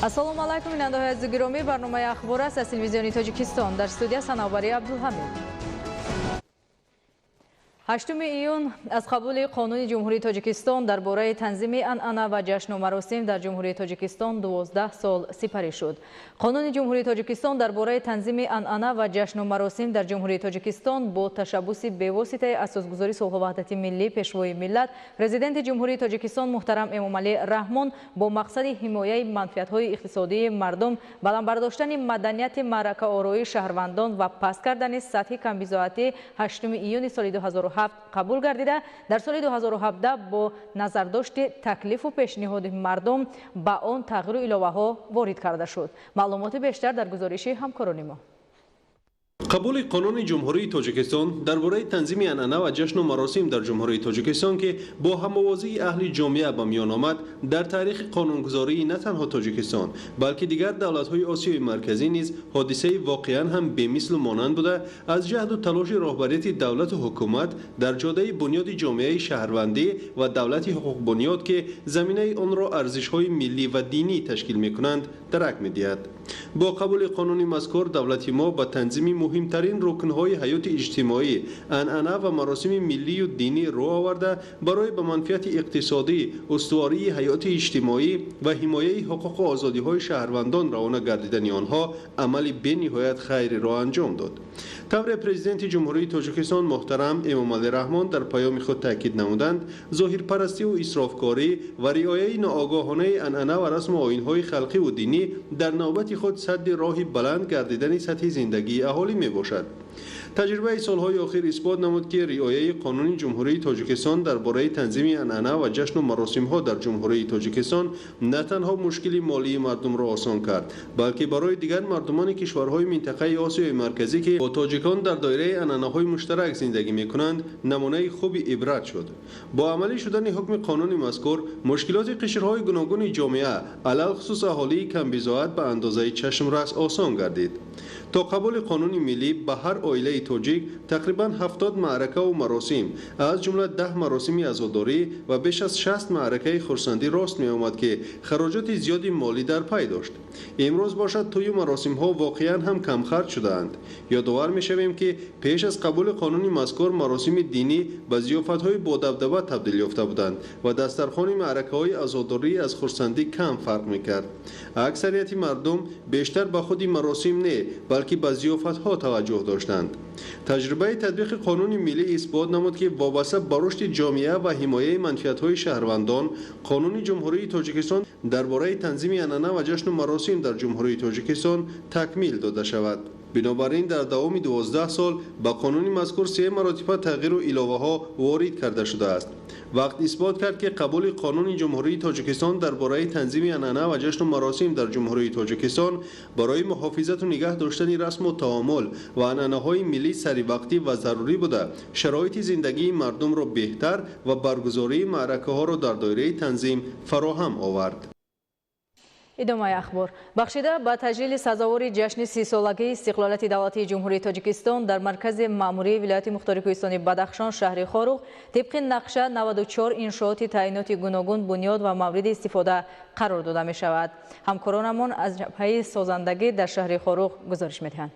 Ассалому алайкум, бинандаҳои азизу гиромӣ. Барномаи «Ахбор» аст аз Телевизиони Тоҷикистон. Дар студия Санавбари Абдулҳамид. 8 июн аз қабули Қонуни Ҷумҳурии Тоҷикистон дар бораи танзими анъана ва ҷашну маросим дар Ҷумҳурии Тоҷикистон 12 сол сипарӣ шуд. Қонуни Ҷумҳурии Тоҷикистон дар бораи танзими анъана ва ҷашну маросим дар Ҷумҳурии Тоҷикистон бо ташаббуси бевоситаи Асосгузори сулҳу ваҳдати миллӣ, Пешвои миллат, Президенти Ҷумҳурии Тоҷикистон муҳтарам Эмомалӣ Раҳмон бо мақсади ҳимояи манфиатҳои иқтисодии мардум, баланд бардоштани маданияти маъракаороии шаҳрвандон ва паст кардани сатҳи камбизоатӣ 8 июни соли 2007 қабул гардида, дар соли 2017 бо назардошти таклифу пешниҳоди мардум ба он тағйиру иловаҳо ворид карда шуд. Маълумоти бештар дар гузориши ҳамкорони мо. Қабули Қонуни Ҷумҳурии Тоҷикистон дар бораи танзими анъана ва ҷашну маросим дар Ҷумҳурии Тоҷикистон, ки бо ҳамовозии аҳли ҷомеа ба миён омад, дар таърихи қонунгузории на танҳо Тоҷикистон, балки дигар давлатҳои Осиёи Марказӣ низ ҳодисаи воқеан ҳам бемислу монанд буда, аз ҷаҳду талоши роҳбарияти давлату ҳукумат дар ҷодаи бунёди ҷомеаи шаҳрвандӣ ва давлати ҳуқуқбунёд, ки заминаи онро арзишҳои миллӣ ва динӣ ташкил мекунанд, дарак медиҳад. Бо қабули қонуни мазкур давлати мо ба танзими муҳимтарин рукнҳои ҳаёти иҷтимоӣ, анъана ва маросими миллию динӣ рӯ оварда, барои ба манфиати иқтисодӣ, устувории ҳаёти иҷтимоӣ ва ҳимояи ҳуқуқу озодиҳои шаҳрвандон равона гардидани онҳо амали бениҳоят хайриро анҷом дод. Тавре Президенти Ҷумҳурии Тоҷикистон муҳтарам Эмомалӣ Раҳмон дар паёми худ таъкид намуданд, зоҳирпарастиву исрофкорӣ ва риояи ноогоҳонаи анъана ва расму оинҳои халқиву динӣ дар навбати худ садди роҳи баланд гардидани сатҳи зиндагии аҳолӣ мебошад. Таҷрибаи солҳои охир исбот намуд, ки риояи Қонуни Ҷумҳурии Тоҷикистон дар бораи танзими анъана ва ҷашну маросимҳо дар Ҷумҳурии Тоҷикистон на танҳо мушкили молии мардумро осон кард, балки барои дигар мардумони кишварҳои минтақаи Осиёи Марказӣ, ки бо тоҷикон дар доираи анъанаҳои муштарак зиндагӣ мекунанд, намунаи хуби ибрат шуд. Бо амалӣ шудани ҳукми қонуни мазкур мушкилоти қишрҳои гуногуни ҷомеа, алалхусус аҳолии камбизоат, ба андозаи чашмрас осон гардид. То қабули қонуни миллӣ ба ҳар оилаи тоҷик тақрибан 70 маъракаву маросим, аз ҷумла 10 маросими азодорӣ ва беш аз 60 маъракаи хурсандӣ рост меомад, ки хароҷоти зиёди молӣ дар пай дошт. Имрӯз бошад, тӯю маросимҳо воқеан ҳам камхарҷ шудаанд. Ёдовар мешавем, ки пеш аз қабули қонуни мазкур маросими динӣ ба зиёфатҳои бодабдаба табдил ёфта буданд ва дастархони маъракаҳои азодорӣ аз хурсандӣ кам фарқ мекард. Аксарияти мардум бештар ба худи маросим не, балки ба зиёфатҳо таваҷҷӯҳ доштанд. Таҷрибаи татбиқи қонуни миллӣ исбот намуд, ки вобаста ба рушди ҷомеа ва ҳимояи манфиатҳои шаҳрвандон Қонуни Ҷумҳурии Тоҷикистон дар бораи танзими анъана ва ҷашну маросим дар Ҷумҳурии Тоҷикистон такмил дода шавад. Бинобар ин дар давоми 12 сол ба қонуни мазкур се маротиба тағйиру иловаҳо ворид карда шудааст. Вақт исбот кард, ки қабули Қонуни Ҷумҳурии Тоҷикистон дар бораи танзими анъана ва ҷашну маросим дар Ҷумҳурии Тоҷикистон барои муҳофизату нигаҳ доштани расму таомул ва анъанаҳои миллӣ саривақтӣ ва зарурӣ буда, шароити зиндагии мардумро беҳтар ва баргузории маъракаҳоро дар доираи танзим фароҳам овард. Идомаи ахбор. Бахшида ба таҷлили сазовори ҷашни 30-солагии истиқлолияти давлатии Ҷумҳурии Тоҷикистон дар маркази маъмурии вилояти мухтори кӯҳистони Бадахшон, шаҳри Хоруғ, тибқи нақша 94 иншооти таъиноти гуногун бунёд ва мавриди истифода қарор дода мешавад. Ҳамкоронамон аз ҷабҳаи созандагӣ дар шаҳри Хоруғ гузориш медиҳанд.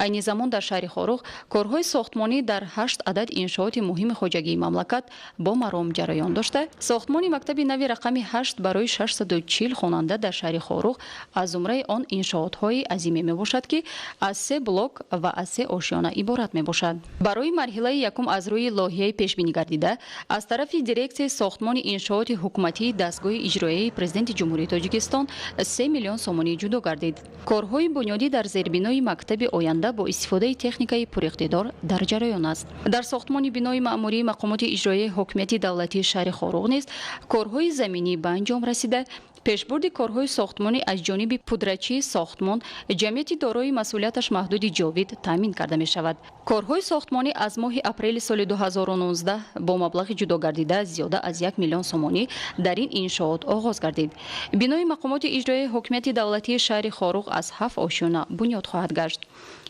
Айни замон дар шаҳри Хоруғ корҳои сохтмонӣ дар ҳашт адад иншооти муҳими хоҷагии мамлакат бо маром ҷараён дошта, сохтмони мактаби нави рақами 8 барои 640 хонанда дар шаҳри Хоруғ аз зумраи он иншоотҳои азиме мебошад, ки аз се блок ва аз се ошёна иборат мебошад. Барои марҳилаи якум аз рӯи лоиҳаи пешбинӣ гардида аз тарафи дирексияи сохтмони иншооти ҳукуматии дастгоҳи иҷроияи Президенти Ҷумҳурии Тоҷикистон 3 миллион сомонӣ ҷудо гардид. Корҳои бунёдӣ дар зербинои мактаби оянда бо истифодаи техникаи пуриқтидор дар ҷараён аст. Дар сохтмони бинои маъмурии мақомоти иҷроияи ҳокимияти давлатии шаҳри Хоруғ низ корҳои заминӣ ба анҷом расида, пешбурди корҳои сохтмонӣ аз ҷониби пудрачии сохтмон ҷамъияти дорои масъулияташ маҳдуди «Ҷовид» таъмин карда мешавад. Корҳои сохтмонӣ аз моҳи апрели соли 2019 бо маблағи ҷудогардида зиёда аз 1 миллион сомонӣ дар ин иншоот оғоз гардид. Бинои мақомоти иҷроияи ҳокимияти давлатии шаҳри Хоруғ аз ҳафт ошёна бунёд хоҳад гашт.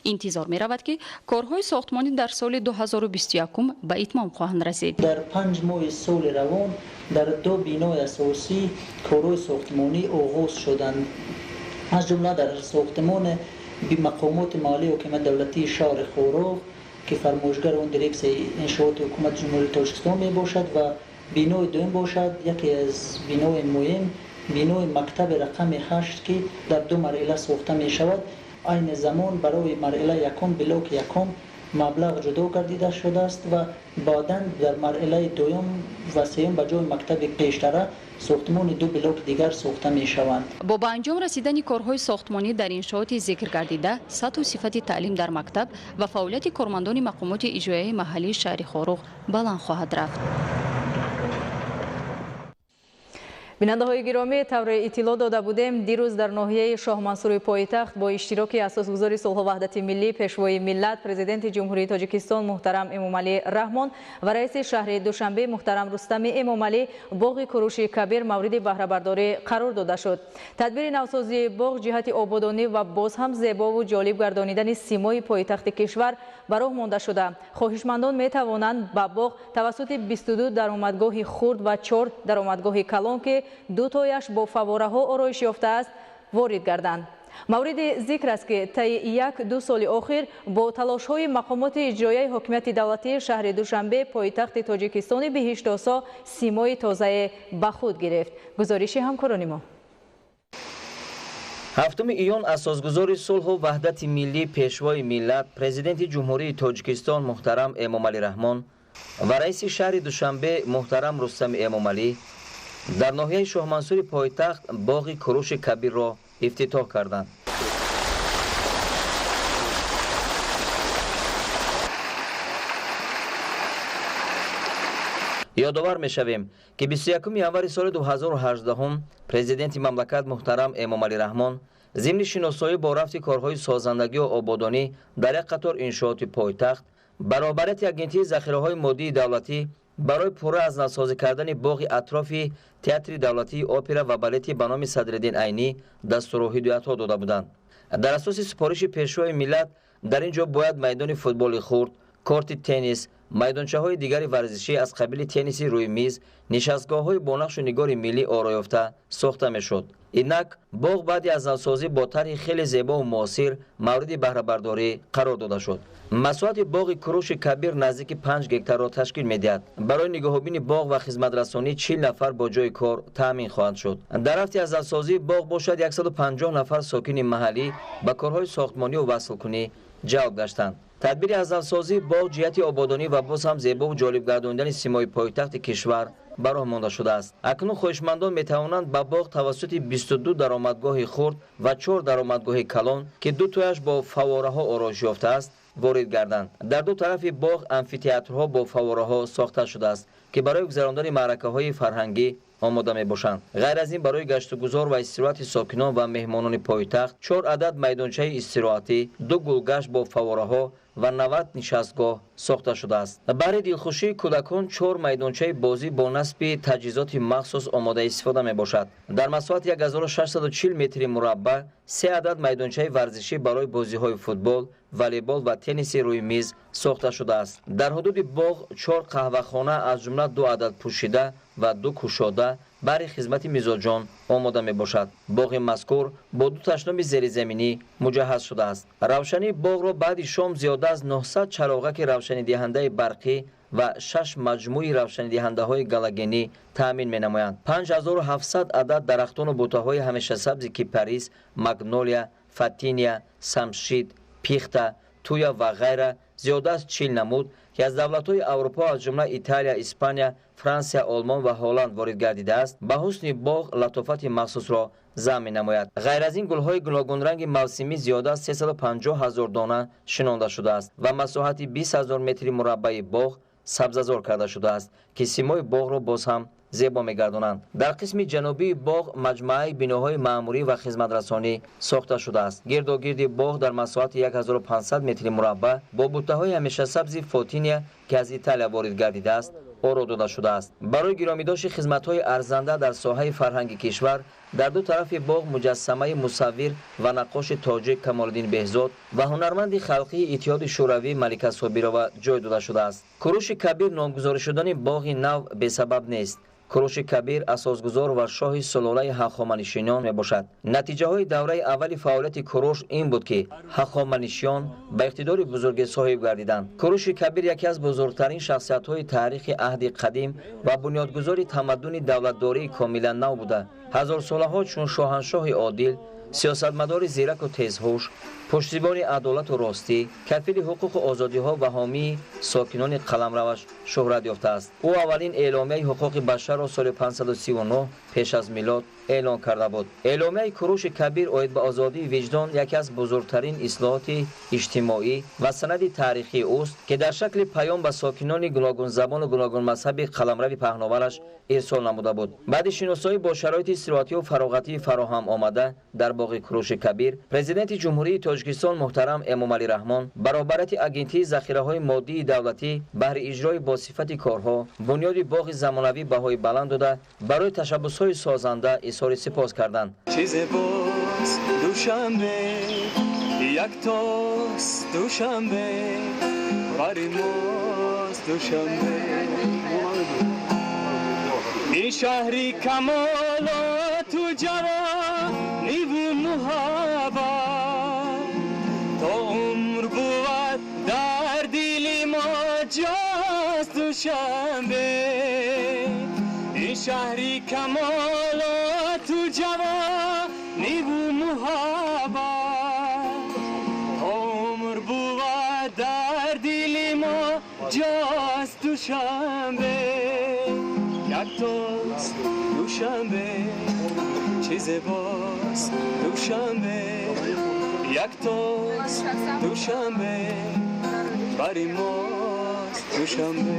Интизор меравад, ки корҳои сохтмонӣ дар соли 2021 ба итмом хоҳанд расид. Дар 5 моҳи соли равон дар ду бинои асосӣ корҳои сохтмонӣ оғоз шуданд, аз ҷумла дар сохтмони мақомоти маҳаллии ҳокимияти давлатии шаҳри Хоруғ, ки фармоишгари он дирексияи иншооти ҳукумати Ҷумҳурии Тоҷикистон мебошад, ва бинои дуюм бошад, яке аз бинои муҳим, бинои мактаби рақами 8, ки дар ду марҳила сохта мешавад. Айни замон барои марҳилаи якум, блоки якум, маблағ ҷудо гардида шудааст ва баъдан дар марҳилаи дуюм ва сеюм ба ҷои мактаби пештара сохтмони ду блоки дигар сохта мешаванд. Бо ба анҷом расидани корҳои сохтмонӣ дар иншооти зикргардида, сатҳу сифати таълим дар мактаб ва фаъолияти кормандони мақомоти иҷроияи маҳаллии шаҳри Хоруғ баланд хоҳад рафт. Бинандаҳои гиромӣ, тавре иттилоъ дода будем, дирӯз дар ноҳияи Шоҳмансури пойтахт бо иштироки асосгузори сулҳу ваҳдати миллӣ, пешвои миллат, Президенти Ҷумҳурии Тоҷикистон муҳтарам Эмомалӣ Раҳмон ва раиси шаҳри Душанбе муҳтарам Рустами Эмомалӣ боғи Куруши Кабир мавриди баҳрабардорӣ қарор дода шуд. Тадбири навсозии боғ ҷиҳати ободонӣ ва боз ҳам зебову ҷолиб гардонидани симои пойтахти кишвар ба роҳ монда шуда, хоҳишмандон метавонанд ба боғ тавассути 22 даромадгоҳи хурд ва чор даромадгоҳи калон, ки дутояш бо фаввораҳо ороиш ёфтааст, ворид гарданд. Мавриди зикр аст, ки таи 1-ду соли охир бо талошҳои мақомоти иҷроияи ҳокимияти давлатии шаҳри Душанбе пойтахти Тоҷикистони биҳиштосо симои тозае ба худ гирифт. Гузориши ҳамкорони мо. 7 июн асосгузори сулҳу ваҳдати миллӣ, пешвои миллат, Президенти Ҷумҳурии Тоҷикистон муҳтарам Эмомалӣ Раҳмон ва раиси шаҳри Душанбе муҳтарам Рустами Эмомалӣ дар ноҳияи Шоҳмансури пойтахт боғи Куруши Кабирро ифтитоҳ карданд. Ёдовар мешавем, ки 21 январи соли 2018 президенти мамлакат муҳтарам Эмомалӣ Раҳмон зимни шиносоӣ бо рафти корҳои созандагию ободонӣ дар як қатор иншооти пойтахт ба роҳбарияти Агентии захираҳои моддии давлатӣ барои пурра аз навсозӣ кардани боғи атрофи Театри давлатии опера ва балети ба номи Садриддин Айнӣ дастуру ҳидоятҳо дода буданд. Дар асоси супориши пешвои миллат дар ин ҷо бояд майдони футболи хурд, корти теннис, майдончаҳои дигари варзишӣ аз қабили тенниси рӯи миз, нишастгоҳҳои бо нақшу нигори миллӣ ороёфта сохта мешуд. Инак боғ баъди аз навсозӣ бо тарҳи хеле зебову муосир мавриди баҳрабардорӣ қарор дода шуд. Масоҳати боғи Куруши Кабир наздики 5 гектарро ташкил медиҳад. Барои нигоҳубини боғ ва хизматрасонӣ 40 нафар бо ҷои кор таъмин хоҳанд шуд. Дар рафти аз навсозии боғ бошад, 150 нафар сокини маҳаллӣ ба корҳои сохтмонию васлкунӣ ҷалб гаштанд. Тадбири аз навсозии боғ ҷиҳати ободонӣ ва боз ҳам зебову ҷолиб гардонидани симои пойтахти кишвар ба роҳ монда шудааст. Акнун хоҳишмандон метавонанд ба боғ тавассути 22 даромадгоҳи хурд ва чор даромадгоҳи калон, ки дутояш бо фаввораҳо ороиш ёфтааст, ворид гарданд. Дар ду тарафи боғ амфитеатрҳо бо фаввораҳо сохта шудааст, ки барои гузарондани маъракаҳои фарҳангӣ омода мебошанд. Ғайр аз ин, барои гаштугузор ва истироҳати сокинон ва меҳмонони пойтахт чор адад майдончаи истироҳатӣ, ду гулгашт бо фаввораҳо ва 90 нишастгоҳ сохта шудааст. Баҳри дилхушии кӯдакон чор майдончаи бозӣ бо насби таҷҳизоти махсус омода истифода мебошад. Дар масоҳати 1640 метри мураббаъ се адад майдончаи варзишӣ барои бозиҳои футбол, волейбол ва тенниси рӯи миз сохта шудааст. Дар ҳудуди боғ чор қаҳвахона, аз ҷумла ду адад пӯшида ва ду кушода, баҳри хизмати мизоҷон омода мебошад. Боғи мазкур бо ду ташноби зеризаминӣ муҷаҳҳаз шудааст. Равшании боғро баъди шом зиёда аз 900 чароғаки равшанидиҳандаи барқӣ ва шаш маҷмӯи равшанидиҳандаҳои галогенӣ таъмин менамоянд. 5700 адад дарахтону бутаҳои ҳамешасабзи кипарис, магнолия, фотиния, самшит, пихта, туя ва ғайра, зиёда аз 40 намуд, ки аз давлатҳои Аврупо, аз ҷумла Италия, Испания, Франсия, Олмон ва Ҳолланд ворид гардидааст, ба ҳусни боғ латофати махсусро замм менамояд. Ғайр аз ин, гулҳои гуногунранги мавсимӣ зиёда аз 350 ҳазор дона шинонда шудааст ва масоҳати 20 ҳазор метри мураббаи боғ сабзазор карда шудааст, ки симои боғро боз ҳам зебо мегардонанд. Дар қисми ҷанубии боғ маҷмӯаи биноҳои маъмурӣ ва хизматрасонӣ сохта шудааст. Гирдогирди боғ дар масоҳати 1500 метри мураббаъ бо буттаҳои ҳамешасабзи фотиния, ки аз Италия ворид гардидааст, оро дода шудааст. Барои гиромидошти хизматҳои арзанда дар соҳаи фарҳанги кишвар дар ду тарафи боғ муҷассамаи мусаввир ва наққоши тоҷик Камолиддин Беҳзод ва ҳунарманди халқии Иттиҳоди Шӯравӣ Малика Собирова ҷой дода шудааст. Куруши Кабир номгузорӣ шудани боғи нав бесабаб нест. Куруши Кабир асосгузор ва шоҳи сулолаи ҳахоманишиён мебошад. Натиҷаҳои давраи аввали фаъолияти Куруш ин буд, ки ҳахоманишиён ба иқтидори бузурге соҳиб гардиданд. Куруши Кабир яке аз бузургтарин шахсиятҳои таърихи аҳди қадим ва бунёдгузори тамаддуни давлатдории комилан нав буда, ҳазорсолаҳо чун шоҳаншоҳи одил, сиёсатмадори зираку тезҳуш, пуштибони адолату ростӣ, кафили ҳуқуқу озодиҳо ва ҳомии сокинони қаламраваш шӯҳрат ёфтааст. Ӯ аввалин эъломияи ҳуқуқи башарро соли 539 пеш аз милод эълон карда буд. Эъломияи Куруши Кабир оид ба озодии виҷдон яке аз бузургтарин ислоҳоти иҷтимоӣ ва санади таърихии ӯст, ки дар шакли паём ба сокинони гуногунзабону гуногунмазҳаби қаламрави паҳновараш ирсол намуда буд. Баъди шиносоӣ бо шароити истироҳатию фароғатии фароҳам омада дар боғи Куруши Кабир, Президенти Ҷумҳурии Тоҷикистон муҳтарам Эмомалӣ Раҳмон баробарати Агентии захираҳои моддии давлатӣ баҳри иҷрои босифати корҳо бунёди боғи замонавӣ баҳои баланд дода, барои ташаббусҳои созанда изҳори сипос карданд. Чизе боз Душанбе, яктост Душанбе, бари мост Душанбе. Ин шаҳри камолоту ҷавониву муҳаббат, то умр бувад дар дили мо ҷост Душанбе. Ин шаҳри камолоту ҷавониву муҳаббат, то умр бувад дар дили мо ҷост Душанбе. Яктост Душанбе, чизе боз Душанбе, яктост Душанбе, бари мост Душанбе.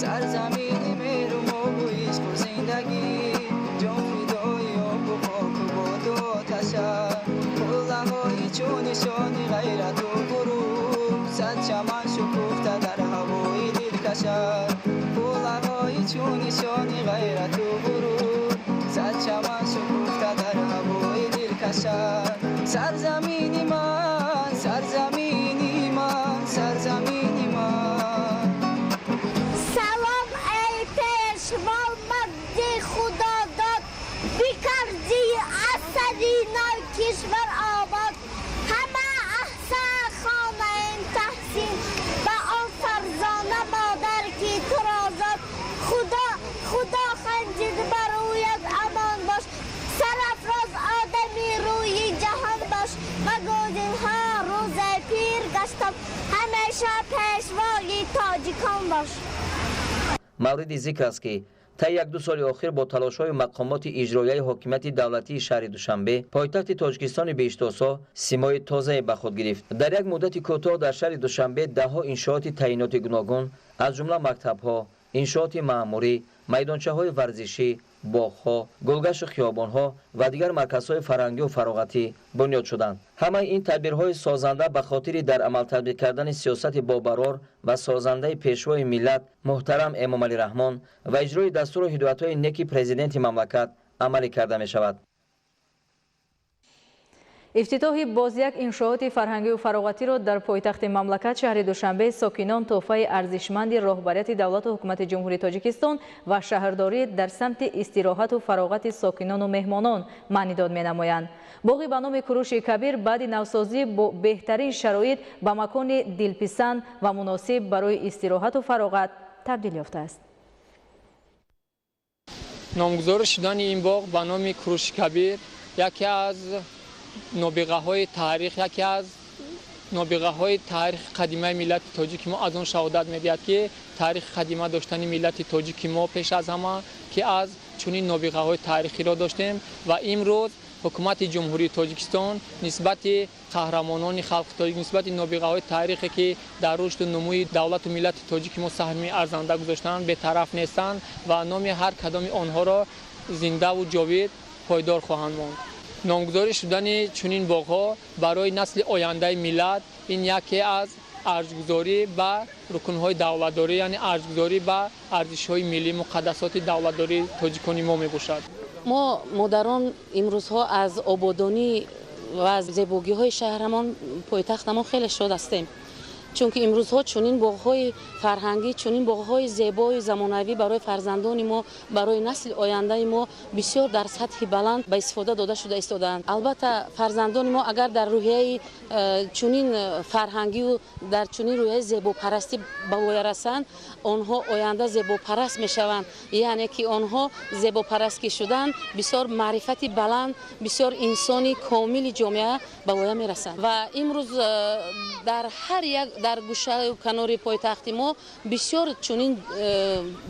سرزمین مهر و ماه و عشق و زندگی، جان فدای آب و خاک و باد و آتشم، قله‌های چون نشان غیرت و غرور، صد چمن شکفته در هوای دلکشم، قله‌های چون نشان غیرت و غرور، صد چمن شکفته در هوای دلکشم. سرزمین من، سرزمین من، سرزمین من. سلام ای پیشوا مرد خدا داد، بکردی اثری نو کشور آباد، همه احسن خانه تحسین، به آن فرزانه مادر که تو را زاد. خدا خدا خنجر بر رویت امان باش، سرافراز آدمی روی جهان باش. مگو ها روز پیر گشتم، همیشه پیشوای تاجیکان باش. Мавриди зикр аст, ки таи як-ду соли охир бо талошҳои мақомоти иҷроияи ҳокимияти давлатии шаҳри Душанбе пойтахти Тоҷикистони беҳиштосо симои тозае ба худ гирифт. Дар як муддати кӯтоҳ дар шаҳри Душанбе даҳҳо иншооти таъиноти гуногун, аз ҷумла мактабҳо, иншооти маъмурӣ, майдончаҳои варзишӣ, боғҳо, гулгашту хиёбонҳо ва дигар марказҳои фарҳангию фароғатӣ бунёд шуданд. Ҳамаи ин тадбирҳои созанда ба хотири дар амал татбиқ кардани сиёсати бобарор ва созандаи Пешвои миллат муҳтарам Эмомалӣ Раҳмон ва иҷрои дастуру ҳидоятҳои неки Президенти мамлакат амалӣ карда мешавад. Ифтитоҳи боз як иншооти фарҳангию фароғатиро дар пойтахти мамлакат шаҳри Душанбе сокинон тӯҳфаи арзишманди роҳбарияти давлату ҳукумати Ҷумҳурии Тоҷикистон ва шаҳрдорӣ дар самти истироҳату фароғати сокинону меҳмонон маънидод менамоянд. Боғи ба номи Куруши Кабир баъди навсозӣ бо беҳтарин шароит ба макони дилписанд ва муносиб барои истироҳату фароғат табдил ёфтааст. Номгузорӣ шудани ин боғ ба номи Куруши Кабир яке аз нобиғаҳои таърих, яке аз нобиғаҳои таърихи қадимаи миллати тоҷики мо аз он шаҳодат медиҳад, ки таърихи қадима доштани миллати тоҷики мо пеш аз ҳама, ки аз чунин нобиғаҳои таърихиро доштем ва имрӯз Ҳукумати Ҷумҳурии Тоҷикистон нисбати қаҳрамонони халқи тоҷик, нисбати нобиғаҳои таърихе, ки дар рушду нумӯи давлату миллати тоҷики мо саҳми арзанда гузоштанд, бетараф нестанд ва номи ҳар кадоми онҳоро зиндаву ҷовид пойдор хоҳанд монд. Номгузорӣ шудани чунин боғҳо барои насли ояндаи миллат ин яке аз арҷгузорӣ ба рукнҳои давлатдорӣ, яъне арҷгузорӣ ба арзишҳои миллӣ, муқаддасоти давлатдории тоҷикони мо мебошад. Мо модарон имрӯзҳо аз ободонӣ ва аз зебогиҳои шаҳрамон, пойтахтамон хеле шод ҳастем, чунки имрӯзҳо чунин боғҳои фарҳангӣ, чунин боғҳои зебои замонавӣ барои фарзандони мо, барои насли ояндаи мо бисёр дар сатҳи баланд ба истифода дода шуда истодаанд. Албатта, фарзандони мо агар дар рӯҳияи чунин фарҳангию дар чунин рӯҳияи зебопарастӣ ба воя расанд, онҳо оянда зебопараст мешаванд. Яъне ки онҳо зебопараст ки шуданд, бисёр маърифати баланд, бисёр инсони комили ҷомеа ба воя мерасанд. Ва имрӯз дар ҳар як дар гӯшаю канори пойтахти мо бисёр чунин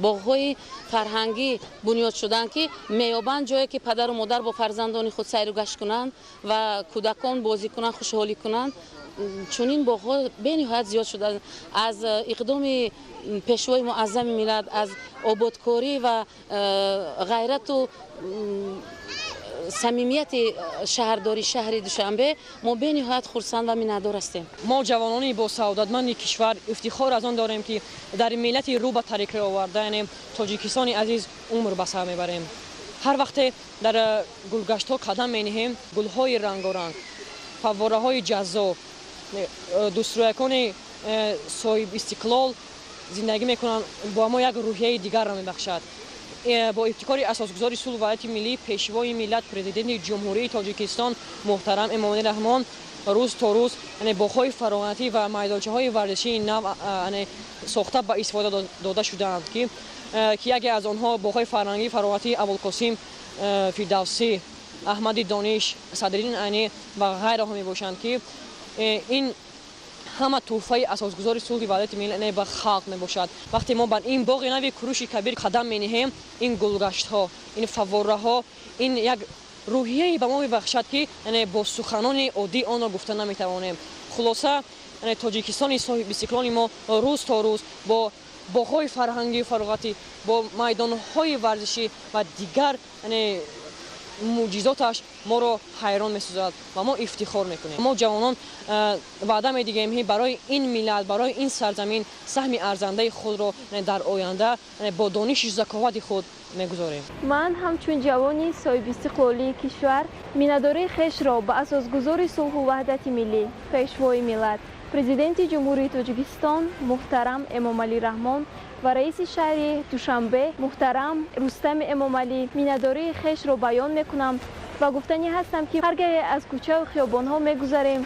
боғҳои фарҳангӣ бунёд шуданд, ки меёбанд ҷое, ки падару модар бо фарзандони худ сайру гашт кунанд ва кӯдакон бозӣ кунанд, хушҳолӣ кунанд. Чунин боғҳо бениҳоят зиёд шуданд. Аз иқдоми пешвои муаззами миллат, аз ободкорӣ ва ғайрату самимияти шаҳрдори шаҳри Душанбе мо бениҳоят хурсанд ва миннатдор ҳастем. Мо ҷавонони босаодатманди кишвар ифтихор аз он дорем, ки дар миллати рӯ ба тариқе оварда, яъне Тоҷикистони азиз, умр ба сар мебарем. Ҳар вақте дар гулгаштҳо қадам мениҳем, гулҳои рангоранг, фаввораҳои ҷаззоб, дӯстрӯякони соҳибистиқлол зиндагӣ мекунанд, бо мо як рӯҳияи дигарро мебахшад. Бо ибтикори асосгузори сулҳу ваҳдати миллӣ, пешвои миллат, Президенти Ҷумҳурии Тоҷикистон муҳтарам Эмомалӣ Раҳмон, рӯз то рӯз боғҳои фароғатӣ ва майдончаҳои варзишии нав сохта ба истифода дода шудаанд, ки яке аз онҳо боғҳои фарҳангии фароғатии Абулқосим Фирдавсӣ, Аҳмади Дониш, Садриддин Айнӣ ва ғайраҳо мебошанд, ки ин ҳама тӯҳфаи асосгузори сулҳи ваҳдати миллӣ ба халқ мебошад. Вақте мо бар ин боғи нави Куруши Кабир қадам мениҳем, ин гулгаштҳо, ин фаввораҳо, ин як рӯҳияе ба мо мебахшад, ки бо суханони оддӣ онро гуфта наметавонем. Хулоса, Тоҷикистони соҳибистиқлоли мо рӯз то рӯз бо боғҳои фарҳангию фароғатӣ, бо майдонҳои варзишӣ ва дигар мӯъҷизоташ моро ҳайрон месозад ва мо ифтихор мекунем. Мо ҷавонон ваъда медиҳем, ки барои ин миллат, барои ин сарзамин саҳми арзандаи худро дар оянда бо донишу заковати худ мегузорем. Ман ҳамчун ҷавони соҳибистиқлолии кишвар миннатдории хешро ба асосгузори сулҳу ваҳдати миллӣ, пешвои миллат, Президенти Ҷумҳурии Тоҷикистон муҳтарам Эмомалӣ Раҳмон ва раиси шаҳри Душанбе муҳтарам Рустами Эмомалӣ миннатдории хешро баён мекунам ва гуфтанӣ ҳастам, ки ҳар гаҳе аз кӯчаву хиёбонҳо мегузарем,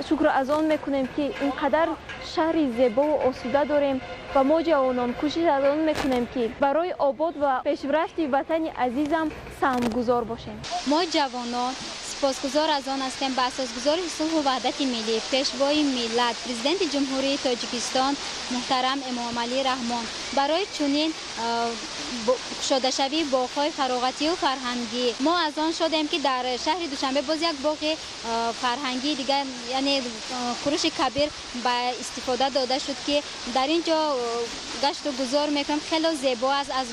шукр аз он мекунем, ки ин қадар шаҳри зебову осуда дорем ва мо ҷавонон кӯшиш аз он мекунем, ки барои обод ва пешрафти ватани азизам саҳмгузор бошем. Мо ҷавонон сипосгузор аз он ҳастем ба асосгузори сулҳу ваҳдати миллӣ, пешвои миллат, Президенти Ҷумҳурии Тоҷикистон муҳтарам Эмомалӣ Раҳмон барои чунин кушодашавии боғҳои фароғатию фарҳангӣ. Мо аз он шодем, ки дар шаҳри Душанбе боз як боғи фарҳангии дигар, яъне Куруши Кабир, ба истифода дода шуд, ки дар ин ҷо гашту гузор мекунем. Хело зебо аст аз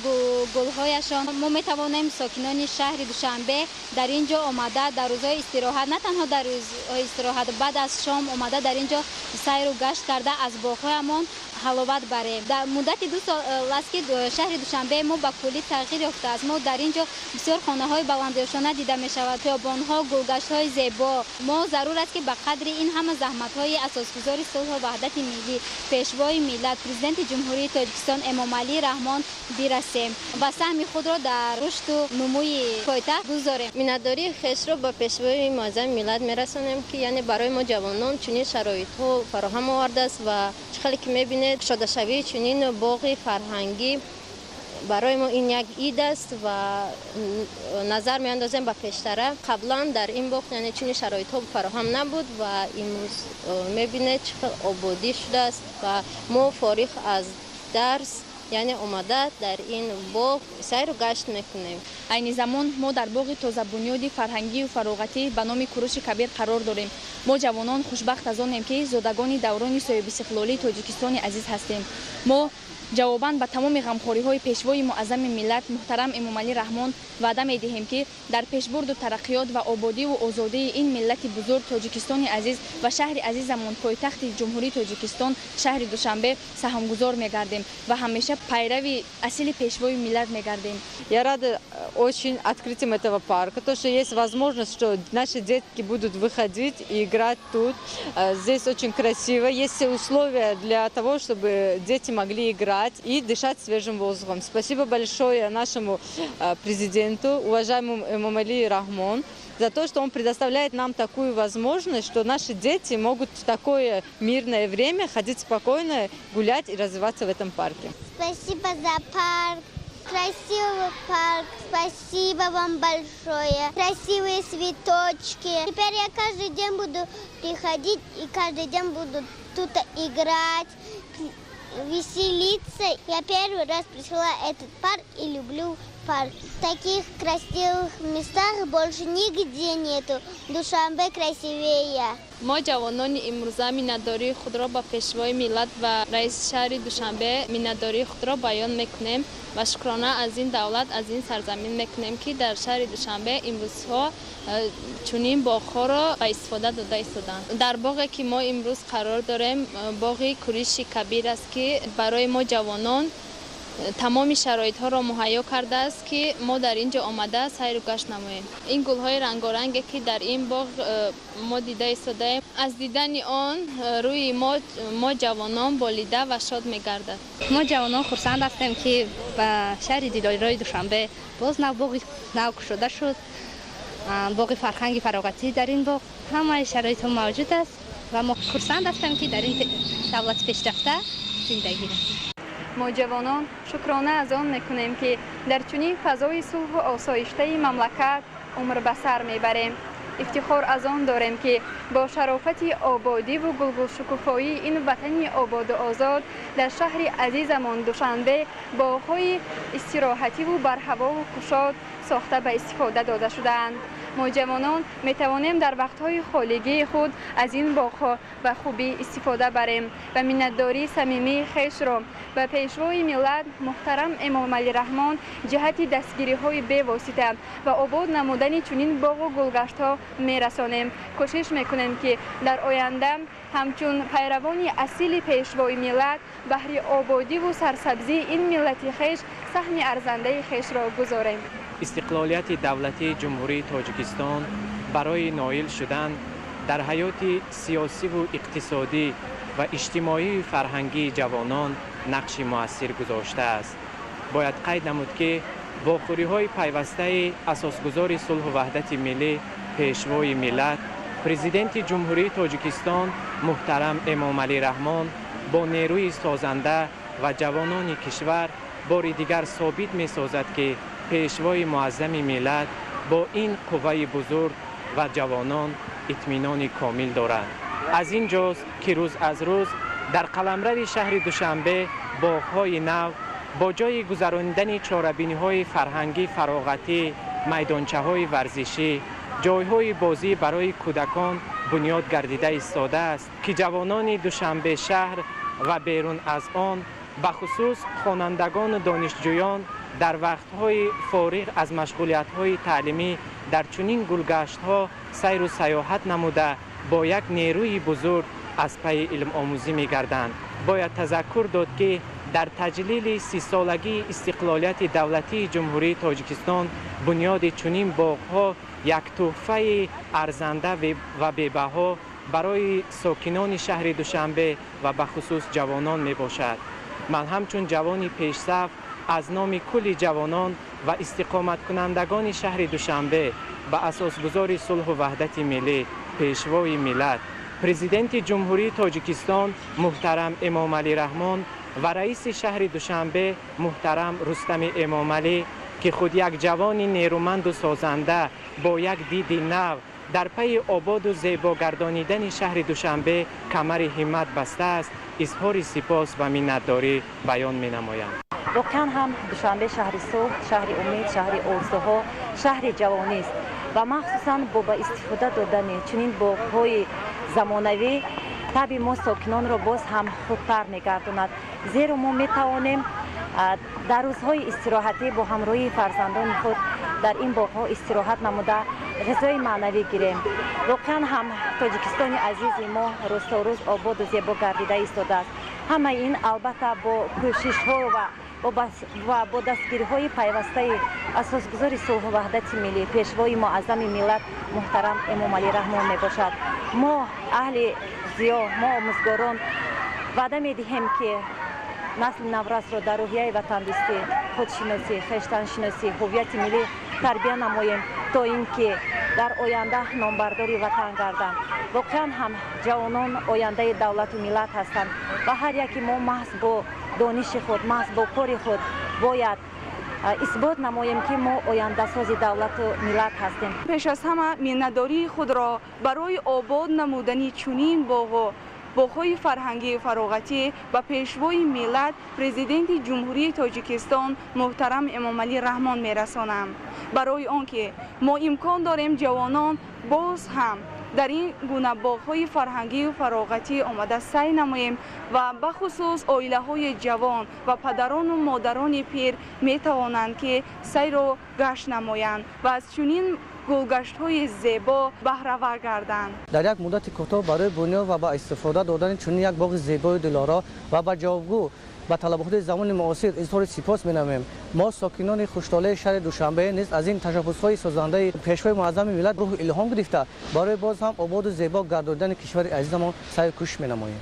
гулҳояшон. Мо метавонем сокинони шаҳри Душанбе дар ин ҷо омада дар рӯзҳои истироҳат, на танҳо дар рӯзҳои истироҳат, баъд аз шом омада дар ин ҷо сайру гашт карда, аз боғҳоямон ҳаловат барем. Дар муддати 2 сол аст, ки шаҳри Душанбе мо ба куллӣ тағйир ёфтааст. Мо дар ин ҷо бисёр хонаҳои баландошона дида мешавад, хиёбонҳо, гулгаштҳои зебо. Мо зарур аст, ки ба қадри ин ҳама заҳматҳои асосгузори сулҳу ваҳдати миллӣ, пешвои миллат, Президенти Ҷумҳурии Тоҷикистон Эмомалӣ Раҳмон бирасем ва саҳми худро дар рушду нумӯи пойтахт гузорем. Миннатдории хешро ба пешвои муаззами миллат мерасонем, ки яъне барои мо ҷавонон чунин шароитҳо фароҳам овардааст ва чӣ хеле ки мебинед, кушодашавии чунин боғи фарҳангӣ барои мо ин як ид аст ва назар меандозем ба пештара. Қаблан дар ин боғ яъне чунин шароитҳо фароҳам набуд ва имрӯз мебинед, чӣ хел ободӣ шудааст ва мо фориғ аз дарс Яъне омада дар ин боғ сайру гашт мекунем. Айни замон мо дар боғи тозабунёди фарҳангию фароғатӣ ба номи Куруши Кабир қарор дорем. Мо ҷавонон хушбахт аз онем, ки зодагони даврони соҳибистиқлолии Тоҷикистони азиз ҳастем. Мо ҷавобан ба тамоми ғамхориҳои пешвои муаззами миллат муҳтарам Эмомалӣ Раҳмон ваъда медиҳем, ки дар пешбурду тараққиёт ва ободиву озодии ин миллати бузург, Тоҷикистони азиз ва шаҳри азизамон, пойтахти Ҷумҳурии Тоҷикистон, шаҳри Душанбе саҳмгузор мегардем ва ҳамеша пайрави асили пешвои миллат мегардем. Я рада очень открытием этого парка, то, что есть возможность, что наши детки будут выходить и играть тут. Здесь очень красиво, есть все условия для того, чтобы дети могли играть и дышать свежим воздухом. Спасибо большое нашему президенту, уважаемому Эмомали Рахмон, за то, что он предоставляет нам такую возможность, что наши дети могут в такое мирное время ходить спокойно, гулять и развиваться в этом парке. Спасибо за парк. Красивый парк. Спасибо вам большое. Красивые цветочки. Теперь я каждый день буду приходить и каждый день буду тут играть, веселиться. Я первый раз пришла в этот парк и люблю парк. В таких красивых местах больше нигде нету. Душанбе красивее. Мо ҷавонони имрӯза миннатдории худро ба пешвои миллат ва раиси шаҳри Душанбе миннатдории худро баён мекунем ва шукрона аз ин давлат, аз ин сарзамин мекунем, ки дар шаҳри Душанбе имрӯзҳо чунин боғҳоро ба истифода дода истоданд. Дар боғе ки мо имрӯз қарор дорем, боғи Куриши Кабир аст, ки барои мо ҷавонон тамоми шароитҳоро муҳайё кардааст, ки мо дар ин ҷо омада сайру гашт намоем. Ин гулҳои рангоранге, ки дар ин боғ мо дида истодаем, аз дидани он рӯи мо ҷавонон болида ва шод мегардад. Мо ҷавонон хурсанд ҳастем, ки ба шаҳри дилои Душанбе боз нав боғи нав кушода шуд, боғи фарҳанги фароғатӣ. Дар ин боғ ҳамаи шароитҳо мавҷуд аст ва мо хурсанд ҳастем, ки дар ин давлати пешрафта зиндагӣ мекунем. Мо ҷавонон шукрона аз он мекунем, ки дар чунин фазои сулҳу осоиштаи мамлакат умр ба сар мебарем. Ифтихор аз он дорем, ки бо шарофати ободиву гулгулшукуфоии ин ватани ободу озод дар шаҳри азизамон Душанбе боғҳои истироҳативу барҳавову кушод сохта ба истифода дода шудаанд. Мо ҷавонон метавонем дар вақтҳои холигии худ аз ин боғҳо ба хубӣ истифода барем ва миннатдории самимии хешро ба пешвои миллат муҳтарам Эмомалӣ Раҳмон ҷиҳати дастгириҳои бевосита ва обод намудани чунин боғу гулгаштҳо мерасонем. Кӯшиш мекунем, ки дар оянда ҳамчун пайравони асили пешвои миллат баҳри ободиву сарсабзии ин миллати хеш саҳми арзандаи хешро гузорем. Истиқлолияти давлатии Ҷумҳурии Тоҷикистон барои ноил шудан дар ҳаёти сиёсиву иқтисодӣ ва иҷтимоию фарҳангии ҷавонон нақши муассир гузоштааст. Бояд қайд намуд, ки вохӯриҳои пайвастаи асосгузори сулҳу ваҳдати миллӣ, пешвои миллат, Президенти Ҷумҳурии Тоҷикистон муҳтарам Эмомалӣ Раҳмон бо нерӯи созанда ва ҷавонони кишвар бори дигар собит месозад, ки пешвои муаззами миллат бо ин қувваи бузург ва ҷавонон итминони комил дорад. Аз ин ҷост, ки рӯз аз рӯз дар қаламрави шаҳри Душанбе боғҳои нав бо ҷойи гузаронидани чорабиниҳои фарҳангӣ, фароғатӣ, майдончаҳои варзишӣ, ҷойҳои бозӣ барои кӯдакон бунёд гардида истодааст, ки ҷавонони Душанбе шаҳр ва берун аз он, бахусус хонандагону донишҷӯён, дар вақтҳои фориғ аз машғулиятҳои таълимӣ дар чунин гулгаштҳо сайру сайёҳат намуда бо як нерӯи бузург аз пайи илмомӯзӣ мегарданд. Бояд тазаккур дод, ки дар таҷлили 30-солагии истиқлолияти давлатии Ҷумҳурии Тоҷикистон бунёди чунин боғҳо як тӯҳфаи арзанда ва бебаҳо барои сокинони шаҳри Душанбе ва бахусус ҷавонон мебошад. Ман ҳамчун ҷавони пешсаф аз номи кулли ҷавонон ва истиқоматкунандагони шаҳри Душанбе ба асосгузори сулҳу ваҳдати миллӣ, пешвои миллат, Президенти Ҷумҳурии Тоҷикистон муҳтарам Эмомалӣ Раҳмон ва раиси шаҳри Душанбе муҳтарам Рустами Эмомалӣ, ки худ як ҷавони нерӯманду созанда бо як диди нав дар пайи ободу зебо гардонидани шаҳри Душанбе камари ҳиммат бастааст, изҳори сипос ва миннатдорӣ баён менамоям. Воқеан ҳам Душанбе шаҳри сулҳ, шаҳри умед, шаҳри орзуҳо, шаҳри ҷавонист ва махсусан бо ба истифода додани чунин боғҳои замонавӣ табъи мо сокинонро боз ҳам хубтар мегардонад, зеро мо метавонем дар рӯзҳои истироҳатӣ бо ҳамроҳии фарзандони худ дар ин боғҳо истироҳат намуда ғизои маънавӣ гирем. Воқеан ҳам Тоҷикистони азизи мо рӯз то рӯз ободу зебо гардида истодааст. Ҳамаи ин албатта бо кӯшишҳо ва бо дастгириҳои пайвастаи асосгузори сулҳу ваҳдати миллӣ, пешвои муаззами миллат муҳтарам Эмомалӣ Раҳмон мебошад. Мо аҳли зиё, мо омӯзгорон ваъда медиҳем, ки насли наврасро дар рӯҳияи ватандӯстӣ, худшиносӣ, хештаншиносӣ, ҳуввияти миллӣ тарбия намоем, то ин ки дар оянда номбардори ватан гарданд. Воқеан ҳам ҷавонон ояндаи давлату миллат ҳастанд ва ҳар яке мо маҳз бо дониши худ, маҳз бо кори худ бояд исбот намоем, ки мо ояндасози давлату миллат ҳастем. Пеш аз ҳама миннатдории худро барои обод намудани чунин боғу боғҳои фарҳангию фароғатӣ ба пешвои миллат, Президенти Ҷумҳурии Тоҷикистон муҳтарам Эмомалӣ Раҳмон мерасонам, барои он ки мо имкон дорем ҷавонон боз ҳам дар ин гуна боғҳои фарҳангию фароғатӣ омада сай намоем ва бахусус оилаҳои ҷавон ва падарону модарони пир метавонанд, ки сайру гашт намоянд ва аз чунин гулгаштҳои зебо баҳравар гарданд. Дар як муддати кӯтоҳ барои бунёд ва ба истифода додани чунин як боғи зебои дилоро ва ба ҷавобгӯ ба талаботи замони муосир изҳори сипос менамоем. Мо сокинони хуштолеи шаҳри Душанбе низ аз ин ташаббусҳои созандаи пешвои муаззами миллат рӯҳу илҳом гирифта, барои боз ҳам ободу зебо гардонидани кишвари азизамон саъю кӯшиш менамоем.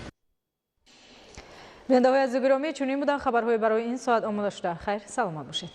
Бинандаҳои азизу гиромӣ, чунин буданд хабарҳои барои ин соат омода шуда. Хайр, саломат бошед.